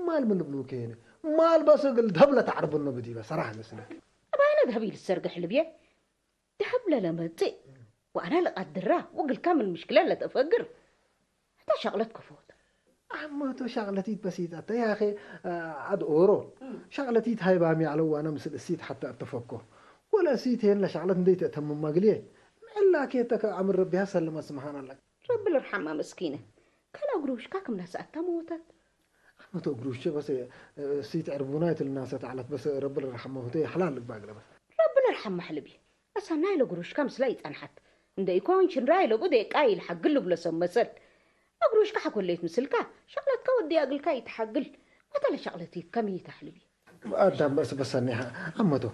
ማል ምን ብሉ ከሄኒ ማል በስ እግል ደብለ ተዓርብኖ ብዲበ ሰራሕ መስለክ ኣባይነ ደህብ ይልሰርገ ሕልብየ ደህብ ለለመጽእ ወኣና ለቀድራ ወግልካ ምን ምሽክለ ለተፈግር ሕታ ሻቅለት ከፎት ዓመቶ ሻቅለቲት በሲት ኣተ ያኸ ኣድ ኦሮ ሻቅለቲት ሃይባሚ ኣለዋነ ምስል እሲት ሓታ እተፈኮ ወለ እሲት ሄን ለሻቅለት እንደይ ተእተምማ ግልየ ምዕላ ኬተከ ኣምር ረቢያ ሰለማ ስምሃን ኣለክ ረቢ ልርሓማ መስኪነ ከላ ግሩሽካ ክም ናሰኣታ መወታት ዓመቶ ግሩሽ በሰ እሲት ዕርቡና ይትልናሰት ዓለት በሰ ረቢ ልርሓማ ሁተ ይሕላል ልግባ ግለበ ረቢ ልርሓማ ሕልቢ ኣሳናይ ለግሩሽካ ምስላ ይጸንሓት እንደ ኢኮን ሽንራይ ለቡ ደቃ ይልሓግል ብሎ ሰብ መሰል እግሩሽካ ሓኮሌት ምስልካ ሸቕለትካ ወዲ ኣግልካ ይትሓግል ወተለ ሸቕለቲት ከም ይታሕልቢ ኣዳም በእስ በሳኒ ኣመቶ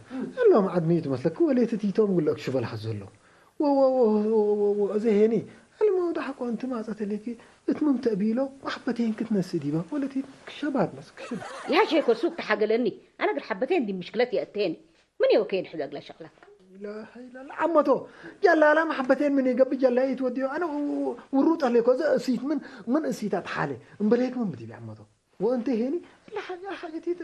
ኣሎም ዓድሚ ትመስለክ ወሌት ቲቶም ጉለክ ሽበል ሓዘሎ እዚ ሄኒ الموضوع حقو انت ما عطت لك اتممت ابيلو وحبتين كتنسي ديبا ولتي شباب بس كشب يا شيخ وسوق تحقلني انا قد حبتين دي مشكلتي اتين من يوكين حدق لا شغلك لا لا عمتو جلا لا محبتين من يقبل جلا يتوديو انا ورو طليكو زي اسيت من من اسيتات حالي امبليك من بدي عمتو وانت هيني لا حاجه حاجتي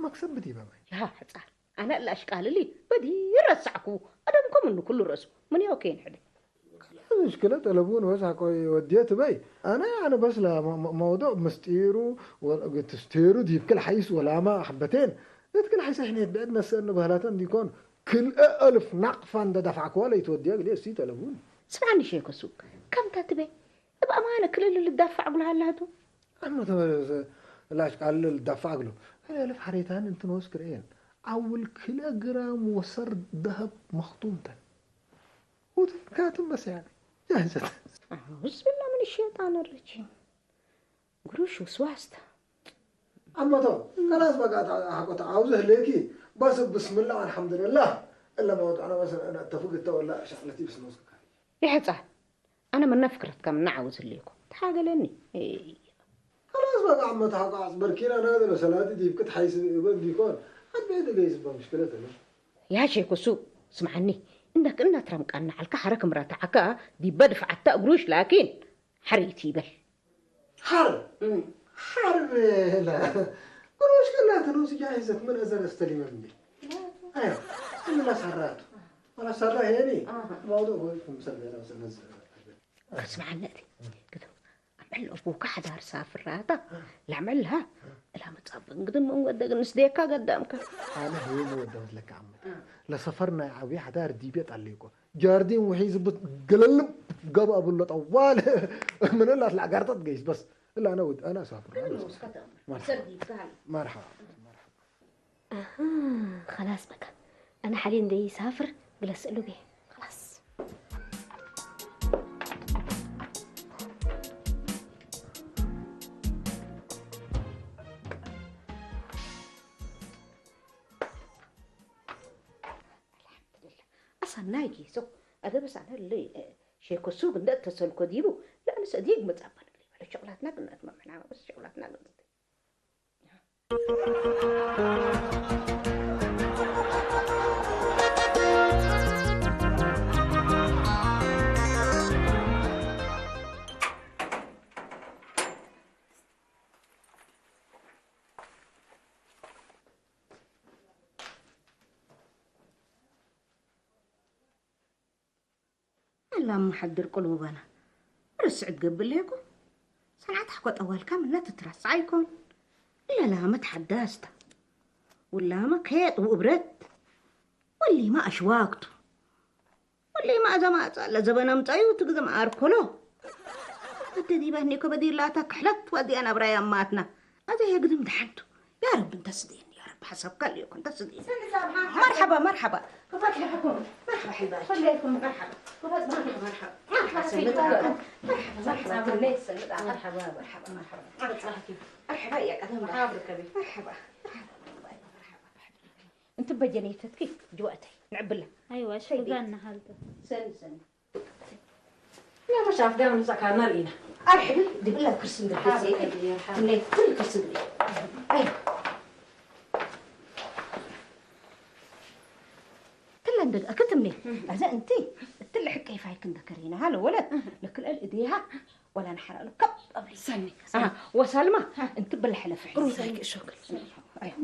مكسب بدي بابا يا حصار انا لا اشكال لي بدي رسعكو ادمكم انه كل راسو من يوكين حدق مشكلة تلفون وسع كوي وديت بي أنا يعني بس لا موضوع مستيرو وتستيرو دي بكل حيس ولا ما حبتين كل حيس احنا بعد نسأل بهلاتن ديكون كل ألف نقفا دا دفعك ولا يتوديك ليه سي تلفون سمعني شيء كسوك كم تتبي بأمانة كل اللي تدفع أقول هالهاتو أما تبرز لاش قال اللي تدفع أقوله أنا ألف حريتان انت نوسكر إيه أول كيلوغرام وصر ذهب مخطومته وتكاتم بس يعني جاهزة. أعوذ بالله من الشيطان الرجيم. قروش وسواسته. أما تو خلاص بقى حقت عاوزه ليكي بس بسم الله الحمد لله إلا ما وضعنا مثلا أنا اتفقت ولا شغلتي بس نوصل يا حتى أنا من نفكرت كم نعوز ليكم تحاجة لني إيه. خلاص بقى عم تحقق بركينا نادر سلاتي دي بكت حيس يبان ديكون حد بيد جايز بمشكلة تانية يا شيخ وسو سمعني إنك إنها ترمك أن على الكحرة كمرة تعكا دي بدفع حتى قروش لكن حريتي بل حر حر لا قروش كلها تنوس جاهزة من أزر استلمة مني أيوة أنا لا سرات ولا سرة هيني موضوع هو يكون مسلم أنا مسلم أزر اسمع عنتي كده عمل أبوك حدا سافر راتا لعملها لا متصاب قدم من ودك نسديكا قدامك أنا هي مو ودك لك عمي لسفرنا عبي حدا رديبيت عليكو جاردين وحيز بت قللب قبا أبو الله طوال من الله تلع قارطة قيس بس إلا أنا ود أنا سافر مرحبا مرحبا أها خلاص بقى أنا حاليا دي سافر قلس له بيه خلاص ኣሳናይ ጌሶ ኣደ በሳነ ለይ ሸኮ ሱግ እንደ ተሰልኮ ዲቡ ለአንስ እዲግ መጻፈን ለይ በለ ሸቅላትና ግናት መምና በስ ሸቅላትና ግናት ኣላ መሓድር ቁልውበና ርስዕ ትገብር ለይኮ ሰንዓት ሓኮ ጠዋልካ ምና ትትረስዓ ኣይኮን እለላመ ተሓዳስታ ውላመ ከየጥ ውእብረት ወሊማ ኣሽዋክቱ። ወሊማ እዛ ማጻ ለዘበና ምጻዩ ትግዘም ኣርኮሎ። ወደ ዲባ ኒኮ በዲላ ታክሕለት ወዲያ ናብራያ ማትና። ኣዘ የግድም ደሓንቱ። يا رب انت سدين، يا رب حسب كل يكون انت سدين. مرحبا، مرحبا. كيف تحكم؟ مرحبا حبيباتي. خليكم. مرحبا. مرحبا، مرحبا. مرحبا سيدي. مرحبا، مرحبا. مرحبا، مرحبا. مرحبا يا قدم. مرحبا. مرحبا. مرحبا. انت بجنيتك جواتي. نعبلها. ايوه، ايش فيك؟ فقالنا حالته. سن، سن. لا، مش عارف، دايمًا نسأل كان مال إينا. أرحبي، دي بالله كرسي مدرسة. حاضر، حاضر، حاضر. ليه؟ كل كرسي مدرسة. أيوة. كل عندك أكتمني. أزا أنتي، تل حكي فاي كن ذكرينا. هلا ولد، لكل الإديها، ولا نحرق له كب قبل. سني. آه، وسلمى، أنت بالحلف. روح هيك شكل. أيوة.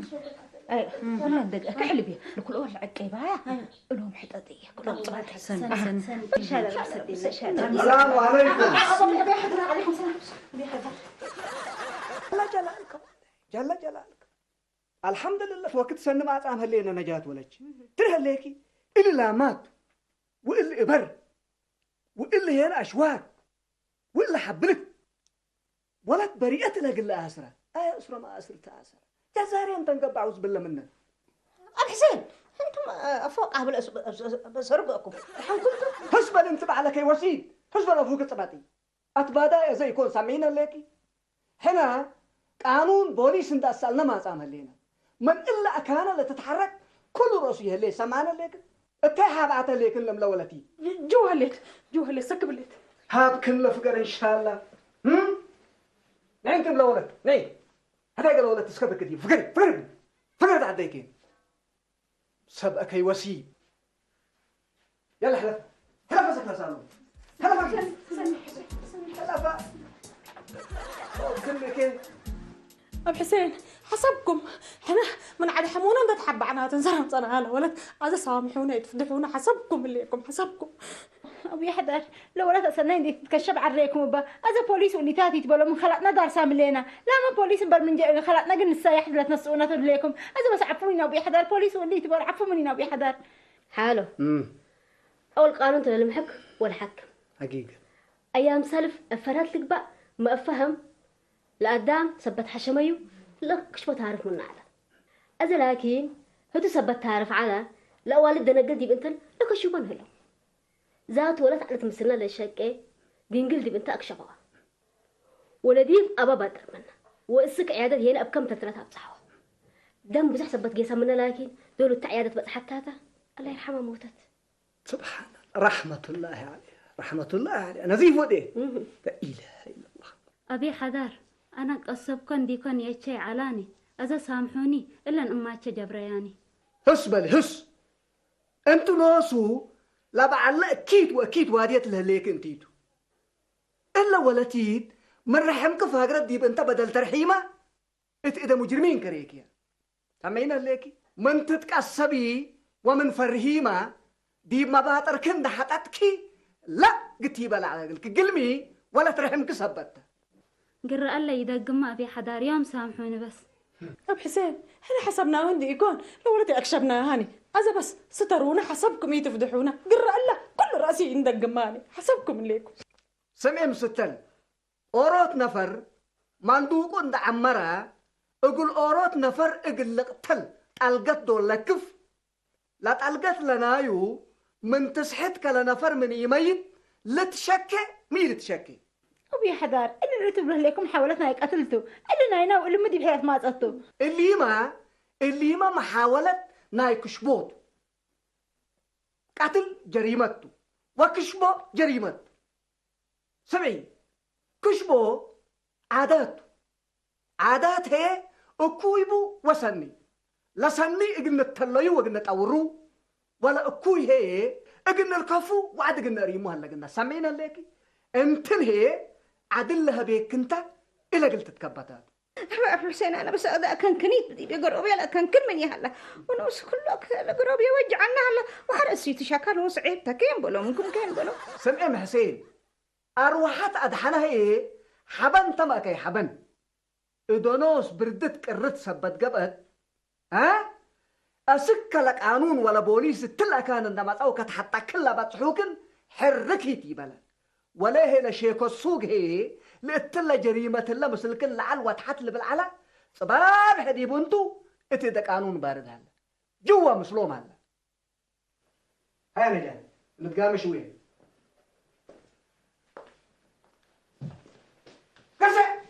أيوة. كل عندك أكحل بيه. لكل أول عقي بايا. لهم حتى دي. كلهم طلعت حسن. سن، سن. إن شاء الله، بس دي، إن شاء الله. السلام عليكم. عليكم السلام. جل جلالك. جل جلالك. الحمد لله، وقت سن ما أطعم هلينا نجاة ولج. ترى هليكي. إلا لامات. وإلا إبر. وإلا هنا أشوار. وإلا حبلت. ولات بريئة لقل أسرة. آية أسرة ما أسرة أسرة. جزاري أنت نقبع وزبلة منه. الحسين، أنتم، آه، فوق أهبل أس-، أس-، أس-، بسرقكم. الحين كنتم. حسبة انتبه على كي وسيد. حسبة أفوق الطباتي. أتبادا يا زي يكون سامعين ليكي. حنا قانون بوليس انت أسألنا ما سامع لينا. من إلا أكان لتتحرك كل رأسي هلي سمعنا ليك. التحب عتا ليك لم لولتي. جو هليت، جو هليت، سكب ليت. هاب كن لفقر إن شاء الله. هم؟ نعم كن لولت، نعم. هذا قال ولت تسكبك دي. فقر، فقر. فقر تعديكين. سبأ كي وسيم. يلا حلف. حلف مسك لسانه. حلف مسك. حلف. أو كل كي. أب حسين، حسبكم. حنا من عاد حمونا ندت حب عنها تنزرم صنعها لولد. هذا سامحونا، يتفضحونا، حسبكم الليكم، حسبكم. أبو يحضر، لو ولا تسنين دي تتكشف عليكم با. أذا بوليس وني تاتي تبلو من خلقنا دار ساملينا. لا، ما بوليس بر من جاي خلقنا قن السايح دلت نسونا تدليكم. أذا بس عفوني أبو يحضر، بوليس وني تبر عفوني أبو يحضر. ሓሎ። እም። ኣውል ቃኑን ተለልምሐክ ወልሓክ። ሓቂቅ። ኣያም ሰልፍ እፈራት ልግባእ መእፈህም ለኣዳም ሰበት ሓሸመዩ ለክሽቦ ታርፍ ምናዕለ። እዚ ላኪን ህቱ ሰበት ታርፍ ዓለ ለእዋልድ ደነገል ዲብ እንትን ለከሽቦን ህለው። ዛቱ ወለት ዓለት ምስልና ለሸቄ ድንግል ዲብ እንተ ኣክሸፈዋ። ወለዲብ ኣባ ባጥር መና ወእስክ ዕያደት ሄነ እብ ከም ተልትረት ኣብጽሐዋ። ደም ብዙሕ ሰበት ጌሰ ምነ ላኪን ዶሉ እተ ዕያደት በጽሐታተ ኣላ ይርሓማ ሞተት። سبحان الله. رحمة الله عليه. رحمة الله عليه. نزيف ودي. እህ። لا إله إلا الله. ኣቤ ሓዳር፣ ኣነ ቀሰብኮን ዲኮን የቼ ዓላኒ፣ ኣዘ ሳምሑኒ፣ እለን እማቸ ጀብረያኒ። ህስ በል ህስ። እንቱ ኖሱ ለበዓለ እኪት ወእኪት ዋድየት ለህሌክ እንቲቱ። እለ ወለቲት ምን ረሐምክ ፋግረት ዲብ እንተ በደል ተርሒማ እት እደ ሙጅርሚን ከሬክያ። ታመይነ ህሌኪ? ምን ትትቀሰቢ ወምን ፈርሂማ ዲብ መባጥርክ እንደ ሐጠጥኪ ላ ግቲ በላዕ እግልክ ግልሚ ወለት ረሕምክ ሰበተ። ግረ ኣለ ይደግማ እቤ ሓዳር ዮም ሳምሑኒ በስ። ኣብ ሕሴን፣ ሕነ ሐሰብናሁ እንዲ ኢኮን፣ ለወለት የአክሸብናሃኒ። ኣዘ በስ ስተሩነ ሐሰብኩም ኢትፍድሑነ። ግረ ኣለ ኩሉ ራእሲ እንደግማኒ። ሐሰብኩም እሌኩም። ስምዒ ምስተል፣ ኦሮት ነፈር ማንዱቁ እንደ ዐመረ፣ እግል ኦሮት ነፈር እግል ልቅተል ጣልገት ዶል ለክፍ፣ ለጣልገት ለናዩ ምን ትስሕት ከለነፈር ምን ኢመይት ልትሸኬ ሚ ልትሸኬ። እብ የሐዳር፣ እሊ ርእ ትብሎ ህሌኩም ሓወለት ናይ ቀትል ቱ። እሊ ናይና ወእሊ ምዲ ብሕያት ማጸቱ። እሊማ፣ እሊማ መሓወለት ናይ ክሽቦቱ። ቀትል ጀሪመቱ፣ ወክሽቦ ጀሪመቱ። ስምዒ፣ ክሽቦ ዓዳቱ። ዓዳት ህዬ እኩይ ቡ ወሰኒ። ለሰኒ እግል ንተለዩ ወእግል ንጠውሩ፣ ወለ እኩይ ህዬ እግል ንልከፉ ወዐድ እግል ንእሪሙ ሀለግና። ሰሚዕነ ህሌኪ? እንትል ህዬ ዐድል ለሀቤክንተ እለ እግል ትትከበታት። ሕሴን፣ ኣነ በስ ኣክንክኒት ብዲብ የገርኦብያ ለአከንክን ምን ይሃላ። ወንኡስ ኩሎ ለገርኦብያ ወጅዓና ሃላ። ወሐር እሲቱ ሸካል ወስዔብ ተኬን በሎ፣ ምንኩም ኬን በሎ። ስምዒ እም ሕሴን፣ አርወሐት አድሐነ ህዬ ሐበን ተመ ከይ ሐበን። እዶኖስ ብርድት ቅርት ሰበት ገብአት፣ አ? أسك لقانون ولا بوليس تلا كان عندما تأو كتحطك كلا بتحوكن حركت يبلن. ولا هي لشيكو السوق هي لإتلا جريمة لا مسلكن لعل وتحت لبالعلا. صبار هدي بنتو إتي دا قانون بارد هلا. جوا مسلوم هلا. هاي نجاة. متقامش وين؟ كسر!